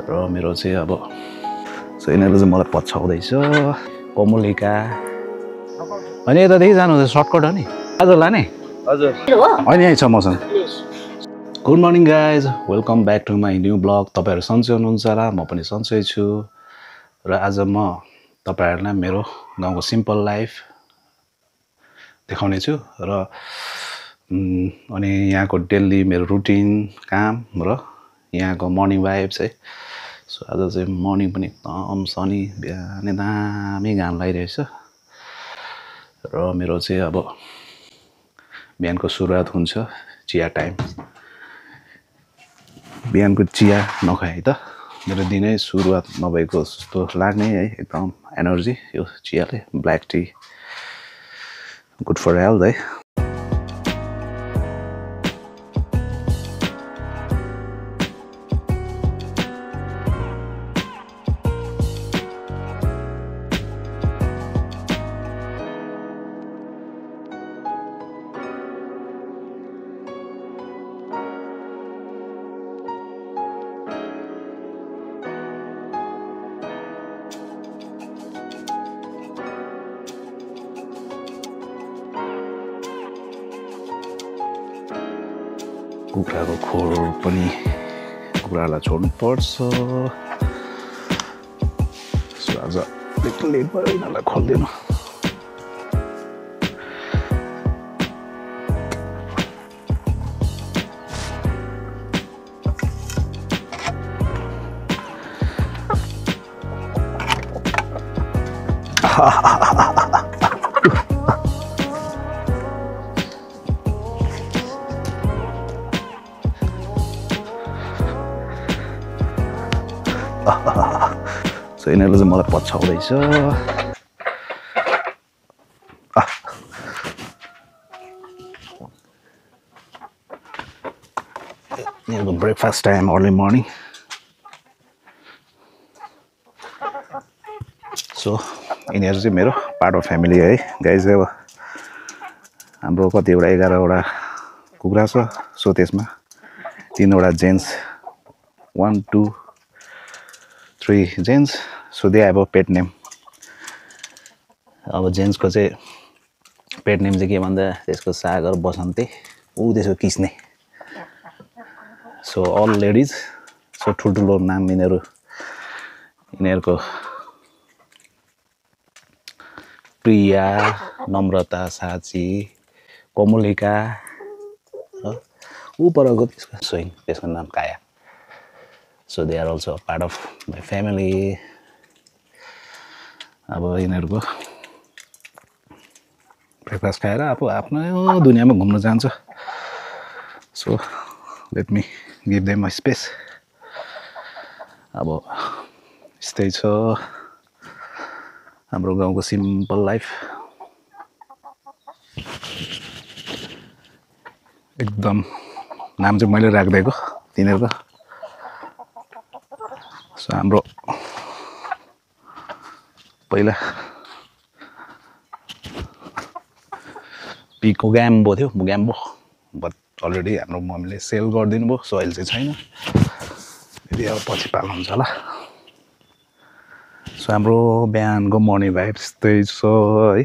र मेरो चाहिँ अब यिनीहरू चाहिँ मलाई पछाउँदैछ कमुलिका अनि यतादेखि जानुहुन्छ सर्टकट हो नि आज लाने हजुर होइन यहीँ छ मसँग good morning guys welcome back to my new blog तपाईँहरू सन्चै हुनुहुन्छ होला म पनि सन्चै छु र आज म तपाईँहरूलाई मेरो गाउँको सिम्पल लाइफ देखाउने छु र अनि यहाँको डेली मेरो रुटिन काम र यहाँको मर्निङ भाइब्स है सो आज चाहिँ मर्निङ पनि एकदम सनी बिहानै दामी घाम लागिरहेछ र मेरो चाहिँ अब बिहानको सुरुवात हुन्छ चिया टाइम बिहानको चिया नखाए त मेरो दिनै सुरुवात नभएको जस्तो लाग्ने है एकदम एनर्जी यो चियाले black tea good for health है कुखुराको खोर पनि कुखुरालाई छोड्नु पर्छ सो आज अलिक लेट भयो यिनीहरूलाई खोल्दैन सो यिनीहरूले चाहिँ मलाई पछाउँदैछ यिनीहरूको breakfast time early morning so यिनीहरू चाहिँ मेरो पार्ट अफ फ्यामिली है गाई चाहिँ अब हाम्रो कतिवटा 11वटा कुखुरा छ सो त्यसमा 3वटा जेन्ट्स 1 2 3 जेन्ट्स सो दे अब पेट नेम अब जेन्ट्सको चाहिँ पेट नेम चाहिँ के भन्दा त्यसको सागर बसन्ते ऊ त्यसको किस्ने सो अल लेडिज सो ठुल्ठुलो नाम यिनीहरूको प्रिया नम्रता साची कमुलिका ऊ परको त्यसको सोइङ त्यसको नाम Kaya so they are also part of my family अब यिनीहरूको ब्रेकफास्ट खाएर अब आफ्नो दुनियाँमा घुम्न जान्छ so let me give them my space अब यस्तै छ हाम्रो गाउँको सिम्पल लाइफ एकदम नाम चाहिँ मैले राखिदिएको तिनीहरूको सो हाम्रो पहिला मुगाम्बो थियो मुगाम्बो बट अलरेडी हाम्रो मम्मीले सेल गरिदिनु भयो सो अहिले चाहिँ छैन यदि अब पछि पाल्नु हुन्छ होला सो हाम्रो बिहानको मर्निङ भाइब यस्तै छ है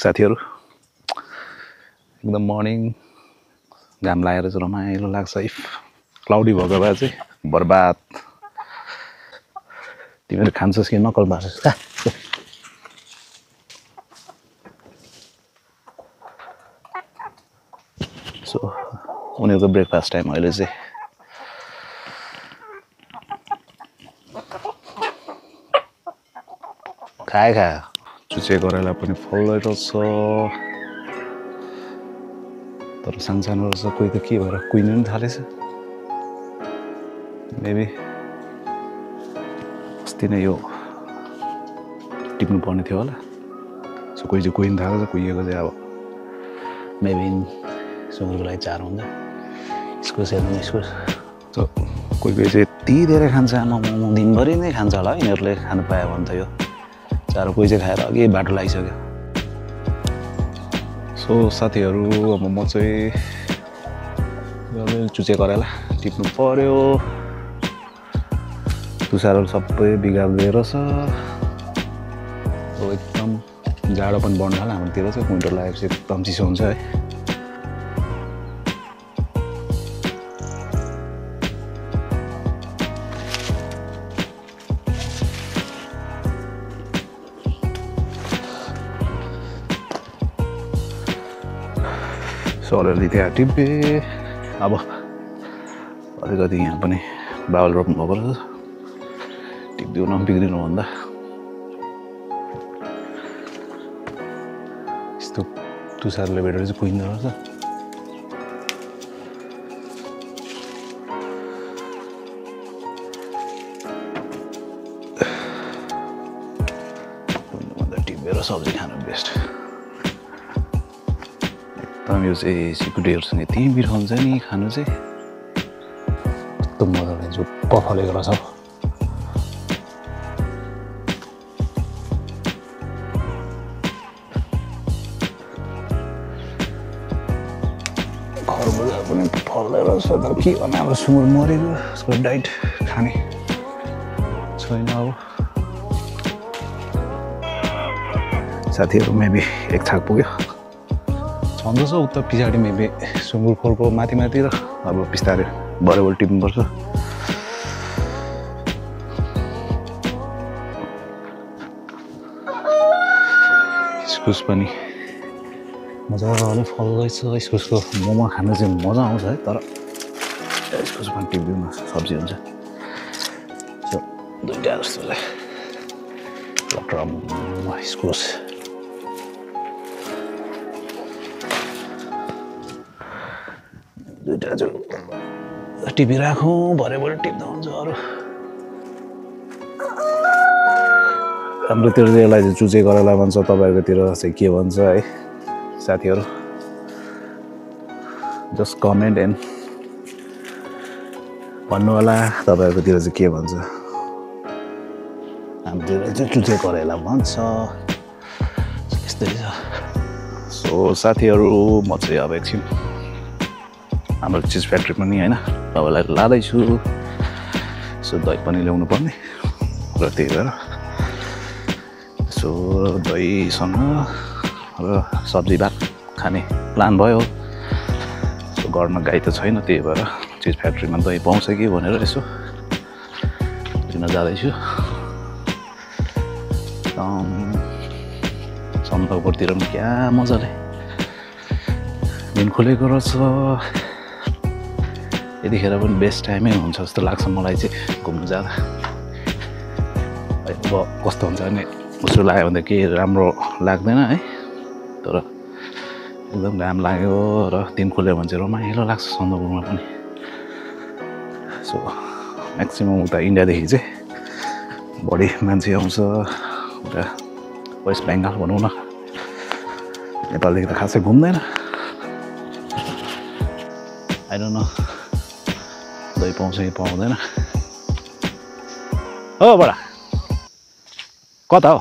साथीहरू एकदम मर्निङ घाम लागेर चाहिँ रमाइलो लाग्छ इफ क्लाउडी भएको भए चाहिँ बर्बाद तिमीहरू खान्छस् कि नकल बार्छस् का सो उनीहरूको ब्रेकफास्ट टाइम अहिले चाहिँ खायो चुचे करेला पनि फल्दै छ तर सानो रहेछ कोही त के भएर कुहिनु पनि थालेछ मेबी अस्ति नै यो टिप्नु पर्ने थियो होला सो कोही चाहिँ कुहिनु थालेछ कुहिएको चाहिँ अब मेबी सुँगुरको लागि चारो हुन्छ इस्कुस हेर्नु इस्कुस सो कोही चाहिँ यति धेरै खान्छ आमा दिनभरि नै खान्छ होला यिनीहरूले खानु पायो भने त यो चारो कोही चाहिँ खाएर अघि बाटो लागिसक्यो सो साथीहरू अब म चाहिँ चुचे करेला टिप्नु पर्यो तुषारहरू सबै बिगारिदिएर छ एकदम जाडो पनि बढ्न थाल्यो हाम्रोतिर चाहिँ विन्टर लागेपछि एकदम चिसो हुन्छ है अलिअलि त्यहाँ टिपे अब अलिकति यहाँ पनि बाबल रोप्नु भएको रहेछ टिप्दिउ न बिग्रिनु भन्दा यस्तो तुषारले भेटेर चाहिँ कुहिँदो रहेछ कुहिँनुभन्दा टिपेर सब्जी खानु बेस्ट एकदम यो चाहिँ सिकुटीहरूसँग यति मिठो हुन्छ नि खानु चाहिँ एकदम मजाले झुप्प फलेको रहेछ खरबुजा पनि फल्दै रहेछ तर के गर्ने अब सुँगुर मरेको उसको डाइट खाने छैन अब साथीहरू मेबी एक छाक पुग्यो छँदैछ उता पछाडि मेबी सुँगुर खोलको माथि र अब बिस्तारै भरेबल टिप्नुपर्छ इस्कुस पनि मजाले फल्दैछ इस्कुसको मोमो खानु चाहिँ मजा आउँछ है तर इस्कुस पनि टिप्दिउँ न सब्जी हुन्छ दुईवटा जस्तो चाहिँ टमाटर इस्कुस दुईवटा चाहिँ टिपिराखौँ भरेबाट टिप्दा हुन्छ अरू हाम्रोतिर यसलाई चाहिँ चुचे करेला भन्छ तपाईँहरूकोतिर चाहिँ के भन्छ है साथीहरू जस्ट कमेन्ट एन्ड भन्नु होला तपाईँहरूकोतिर चाहिँ के भन्छ हाम्रोतिर चाहिँ चुचे करेला भन्छ यस्तै छ सो साथीहरू म चाहिँ अब एकछिन हाम्रो चिज फ्याक्ट्री पनि होइन तपाईँलाई लाँदैछु सो दही पनि ल्याउनु पर्ने र त्यही भएर सो दहीसँग र सब्जी भात खाने प्लान भयो सो गर्न गाई त छैन त्यही भएर चिज फ्याक्ट्रीमा दही पाउँछ कि भनेर यसो लिन जाँदैछु सन्दकपुरतिर पनि क्या मजाले दिन खुलेको रहेछ यतिखेर पनि बेस्ट टाइमै हुन्छ जस्तो लाग्छ मलाई चाहिँ घुम्नु जाँदा अब कस्तो हुन्छ भने उसो लाग्यो भने त केही राम्रो लाग्दैन है तर एकदम घाम लाग्यो र दिन खुल्यो भने चाहिँ रमाइलो लाग्छ सन्दकपुरमा पनि सो म्याक्सिमम् उता इन्डियादेखि चाहिँ बढी मान्छे आउँछ उता वेस्ट बेङ्गाल भनौँ न नेपालदेखि त खासै घुम्दैन आई डोन्ट नो दही पाउँछ कि पाउँदैन हो बडा कता हो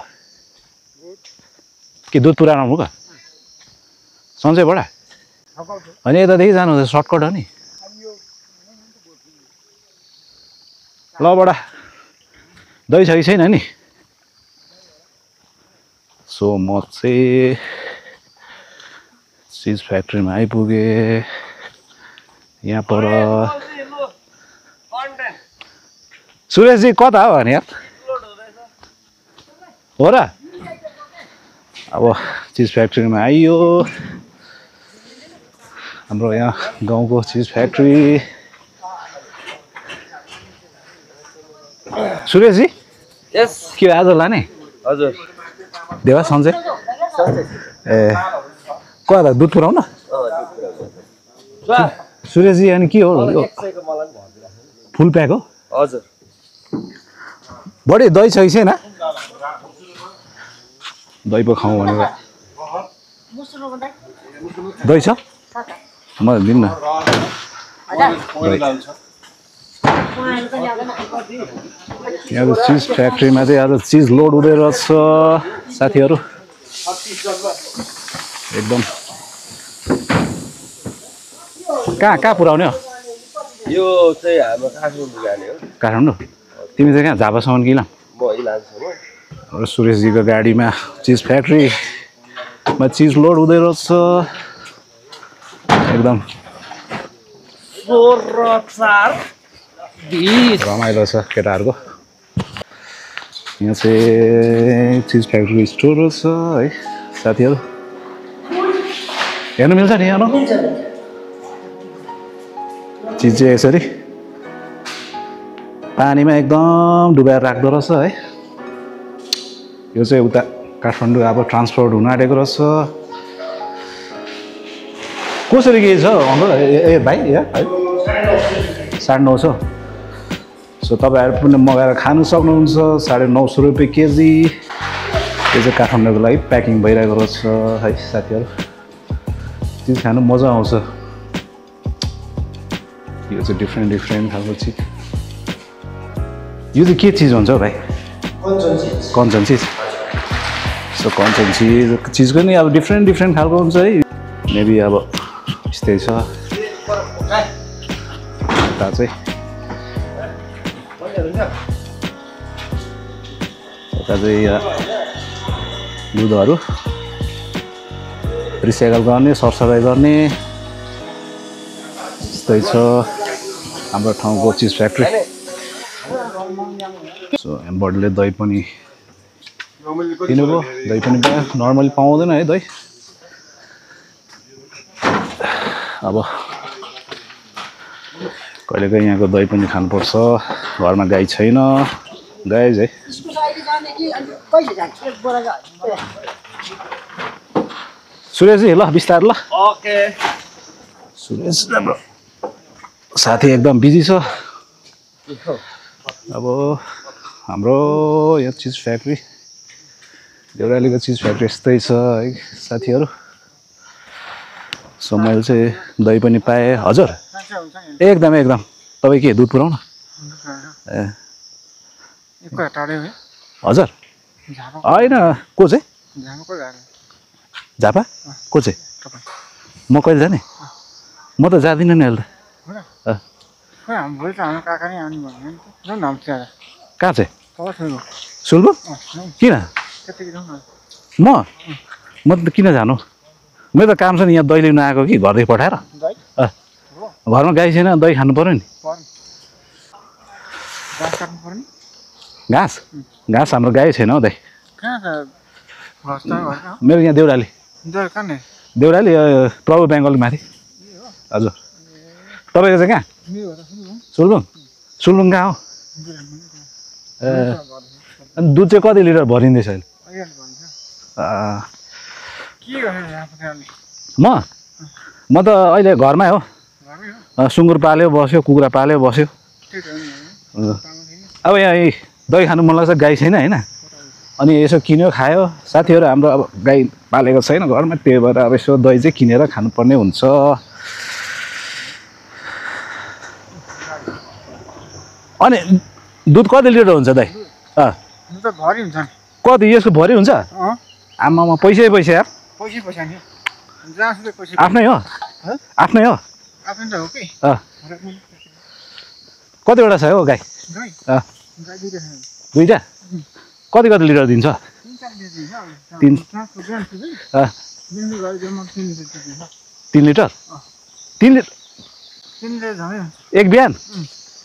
के दुध पुऱ्याउनु का सन्चै बडा होइन यतादेखि जानु हुँदैछ सर्टकट हो नि ल बडा दही छ कि छैन नि सो म चाहिँ चिज फ्याक्ट्रीमा आइपुगेँ यहाँ पर सुरेशजी कता हो भने यार हो र अब चिज फ्याक्ट्रीमा आइयो हाम्रो यहाँ गाउँको चिज फ्याक्ट्री सुरेशजी यस के आज लाने हजुर देवा सन्चै ए कता दुध पुऱ्याउन सुरेशजी अनि के हो फुल प्याक हो हजुर बढी दही छ कि छैन दही पो खाउँ भनेर दही छ म दिनु न यहाँ चिज फ्याक्ट्रीमा चाहिँ आज चिज लोड हुँदै रहेछ साथीहरू एकदम कहाँ पुऱ्याउने हो यो चाहिँ हाम्रो काठमाडौँ जाने हो काठमाडौँ तिमी चाहिँ कहाँ झापासम्म कि र सुरेशजीको गाडीमा चिज फ्याक्ट्रीमा चिज लोड हुँदै रहेछ एकदम रमाइलो छ केटाहरूको यहाँ चाहिँ चिज फ्याक्ट्री स्टोर रहेछ है साथीहरू हेर्नु मिल्छ नि यहाँ चिज चाहिँ यसरी पानीमा एकदम डुबाएर राख्दो रहेछ है यो चाहिँ उता काठमाडौँ अब ट्रान्सपोर्ट हुन आँटेको रहेछ कसरी के छ अङ्कल ए भाइ है 950 सो तपाईँहरू पनि मगाएर खानु सक्नुहुन्छ 950 रुपियाँ केजी यो चाहिँ काठमाडौँको लागि प्याकिङ भइरहेको रहेछ है साथीहरू चिज खानु मजा आउँछ यो चाहिँ डिफ्रेन्ट खालको चिज यो चाहिँ के चिज हुन्छ हौ भाइ कञ्चन चिज सो कञ्चन चिजको नि अब डिफ्रेन्ट खालको हुन्छ है मेबी अब यस्तै छ यता चाहिँ दुधहरू रिसाइकल गर्ने सरसफाइ गर्ने यस्तै छ हाम्रो ठाउँको चिज फ्याक्ट्री सो बडीले दही पनि किन्नुभयो दही पनि पायो नर्मली पाउँदैन है दही अब कहिलेकाहीँ यहाँको दही पनि खानुपर्छ घरमा गाई छैन गाई है सुरेशजी ल बिस्तार ल ओके सुरेश राम्रो साथी एकदम बिजी छ अब हाम्रो यो चिज फ्याक्ट्री देउरालीको चिज फ्याक्ट्री यस्तै छ है साथीहरू सो मैले चाहिँ दही पनि पाएँ हजुर एकदम तपाईँ के दुध पुऱ्याउन ए हजुर होइन को चाहिँ झापा को चाहिँ म कहिले जाने म त जाँदिनँ नि अहिले कहाँ चाहिँ सुल्बु किन म त किन जानु मेरो त काम छ नि यहाँ दही लिन आएको कि घरदेखि पठाएर घरमा गाई छैन दही खानु पऱ्यो नि घाँस हाम्रो गाई छैन हौ दाइ मेरो यहाँ देउराली प्रभु बेङ्गल माथि हजुर तपाईँको चाहिँ कहाँ सुलबुङ कहाँ हो ए अनि दुध चाहिँ कति लिटर भरिँदैछ अहिले म त अहिले घरमै हो सुँगुर पाल्यो बस्यो कुखुरा पाल्यो बस्यो अब यहाँ दही खानु मन लाग्छ गाई छैन होइन अनि यसो किन्यो खायो साथीहरू हाम्रो अब गाई पालेको छैन घरमा त्यही भएर अब यसो दही चाहिँ किनेर खानुपर्ने हुन्छ अनि दुध कति लिटर हुन्छ दाइ कति यसको भरि हुन्छ आमामा पैसै यार आफ्नै हो कतिवटा छ हौ गाई दुईटा कति लिटर दिन्छ 3 लिटर 3 लिटर एक बिहान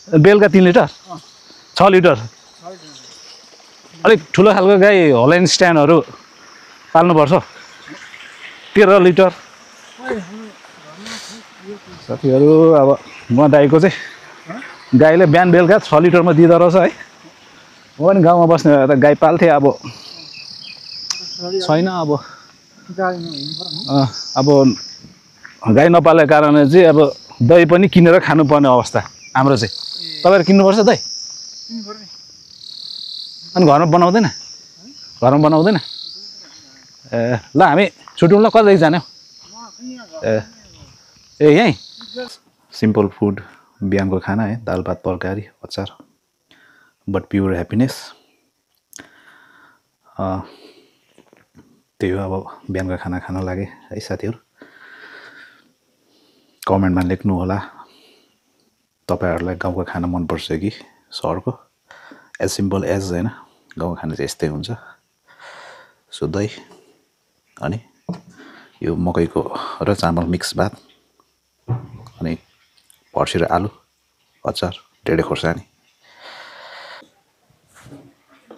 बेलुका 3 लिटर 6 लिटर अलिक ठुलो खालको गाई हल्यान्ड स्ट्यान्डहरू पाल्नुपर्छ 13 लिटर साथीहरू अब म दाइको चाहिँ गाईले बिहान बेलुका 6 लिटरमा दिँदो रहेछ है म पनि गाउँमा बस्ने त गाई पाल्थेँ अब छैन अब गाई नपालेको कारणले चाहिँ अब दही पनि किनेर खानुपर्ने अवस्था हाम्रो चाहिँ तपाईँहरू किन्नुपर्छ दही अनि घरमा बनाउँदैन ए ल हामी छुट्यौँ ल कहिलेदेखि जाने ए यहीँ सिम्पल फुड बिहानको खाना है दाल भात तरकारी अचार बट प्योर ह्याप्पिनेस त्यही हो अब बिहानको खाना खान लागे है साथीहरू कमेन्टमा लेख्नु होला तपाईहरुलाई गाउँको खाना मन पर्छ कि सहरको एज सिम्पल एज होइन गाउँ खाना चाहिँ यस्तै हुन्छ सो दही अनि यो मकैको र चामल मिक्स भात अनि फर्सी र आलु अचार ढेँडे खोर्सानी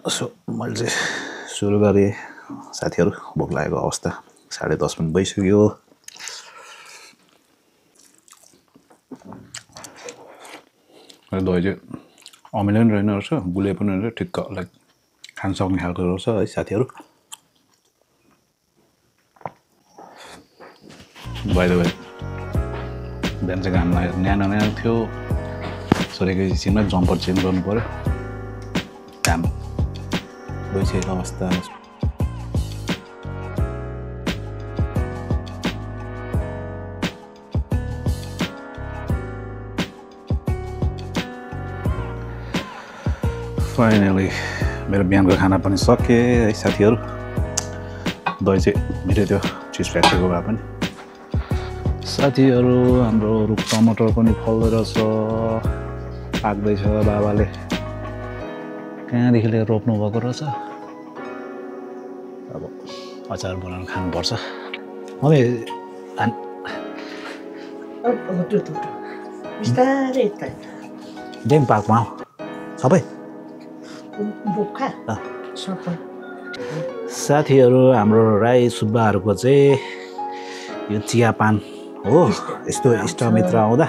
सो मैले चाहिँ सुरु गरेँ साथीहरू भोक लागेको अवस्था 10:30 पनि भइसक्यो दही चाहिँ अमिलो पनि रहेन रहेछ गुलियो पनि रहेछ ठिक्क लाइक खान सक्ने खालको रहेछ है साथीहरू बाइ द वे बिहान चाहिँ घाम लाग्यो न्यानो थियो सोरेको एकछिनमा जम्पर चेन्ज गर्नु पऱ्यो घाम गइसकेको अवस्था फाइनली मेरो बिहानको खाना पनि सके है साथीहरू दही चाहिँ मिठो थियो चिज फ्याक्ट्रीको भए पनि साथीहरू हाम्रो रुख टमाटर पनि फल्दै रहेछ पाक्दैछ बाबाले कहाँदेखि लिएर रोप्नु भएको रहेछ अब अचार बनाएर खानुपर्छ मम्मी डेम पार्कमा सबै साथीहरू हाम्रो राई सुब्बाहरूको चाहिँ यो चियापान हो यस्तो इष्टमित्र आउँदा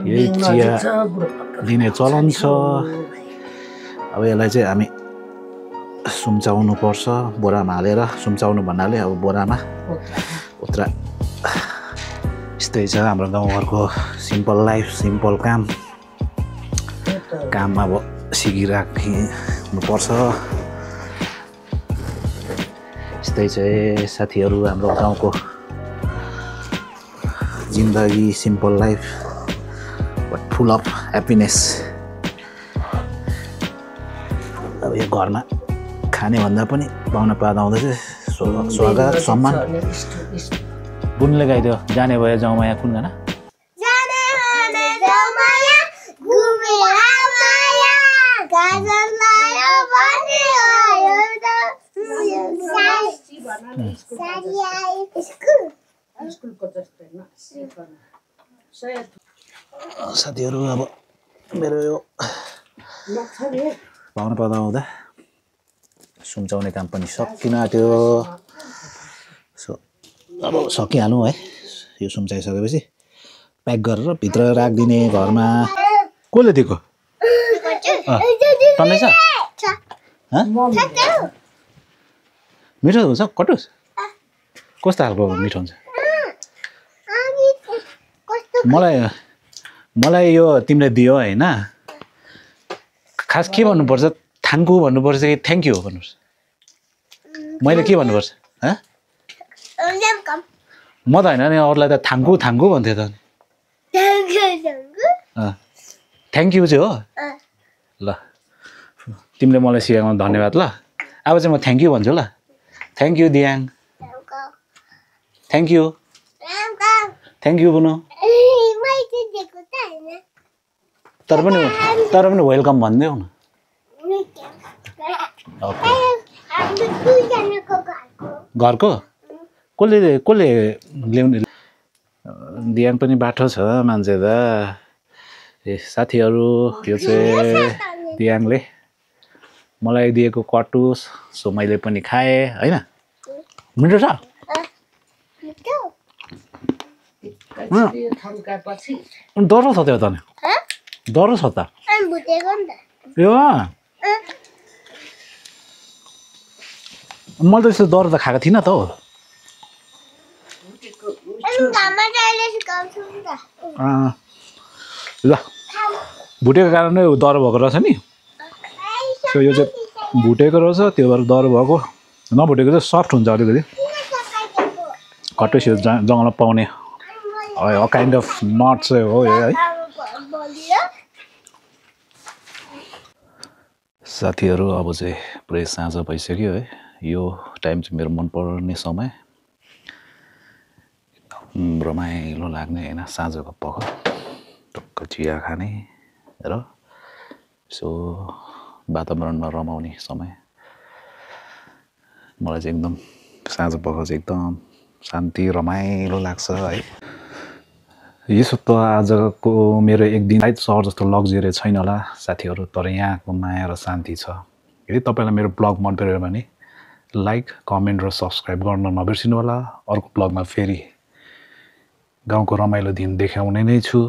यही चिया दिने चलन छ अब यसलाई चाहिँ हामी सुम्चाउनु पर्छ बोरामा हालेर सुम्चाउनु भन्नाले अब बोरामा उत्र यस्तै छ हाम्रो गाउँघरको सिम्पल लाइफ सिम्पल काम अब सिकिराख्नुपर्छ यस्तै चाहिँ साथीहरू हाम्रो गाउँको जिन्दगी simple life but full of happiness अब यो घरमा खाने भन्दा पनि पाहुना पात आउँदा चाहिँ स्वागत सम्मान बुनले गाइदियो जाने भयो जाउमाया कुनजना साथीहरू अब मेरो यो पाहुना पात आउँदा सुम्चाउने काम पनि सकिन आँट्यो सो अब सकिहालौँ है यो सुम्चाइसकेपछि प्याक गरेर भित्र राखिदिने घरमा कसले दिएको टन्नै छ मिठो हुन्छ कटुस कस्तो खालको मिठो हुन्छ मलाई यो तिमीले दियो होइन खास के भन्नुपर्छ थ्याङ्कु भन्नुपर्छ कि थ्याङ्क यू भन्नुपर्छ मैले के भन्नुपर्छ म त होइन नि अरूलाई त थ्याङ्कु भन्थ्यो त थ्याङ्क यू चाहिँ हो ल तिमीले मलाई सिकाउनु धन्यवाद ल अब चाहिँ म थ्याङ्क यू भन्छु ल थ्याङ्क यू दियाङ थ्याङ्क यू बुनु तर पनि वेलकम भनिदेऊ न घरको कसले ल्याउने दियाङ पनि बाठो छ मान्छे त ए साथीहरू यो चाहिँ दियाङले मलाई दिएको कटुस सो मैले पनि खाएँ होइन मिठो छ डह्रो छ त्यो त डह्रो छ त ए मैले त यस्तो डह्रो त खाएको थिइनँ त हो ल भुटेको कारणले डह्रो भएको रहेछ नि सो यो चाहिँ भुटेको रहेछ त्यो भएर डह्रो भएको नभुटेको चाहिँ सफ्ट हुन्छ अलिकति कटुस यो जङ्गलमा पाउने अ काइन्ड अफ नट चाहिँ हो यो है साथीहरू अब चाहिँ पुरै साँझ भइसक्यो है यो टाइम चाहिँ मेरो मनपर्ने समय रमाइलो लाग्ने होइन साँझको पख टक्क चिया खाने र सो वातावरणमा रमाउने समय मलाई चाहिँ एकदम साँझ पख चाहिँ एकदम शान्ति रमाइलो लाग्छ है यसो त आजको मेरो एक दिन सायद सहर जस्तो लग्जरी छैन होला साथीहरू तर यहाँको माया र शान्ति छ यदि तपाईँलाई मेरो ब्लग मन पऱ्यो भने लाइक कमेन्ट र सब्सक्राइब गर्न नबिर्सिनु होला अर्को ब्लगमा फेरि गाउँको रमाइलो दिन देखाउने नै छु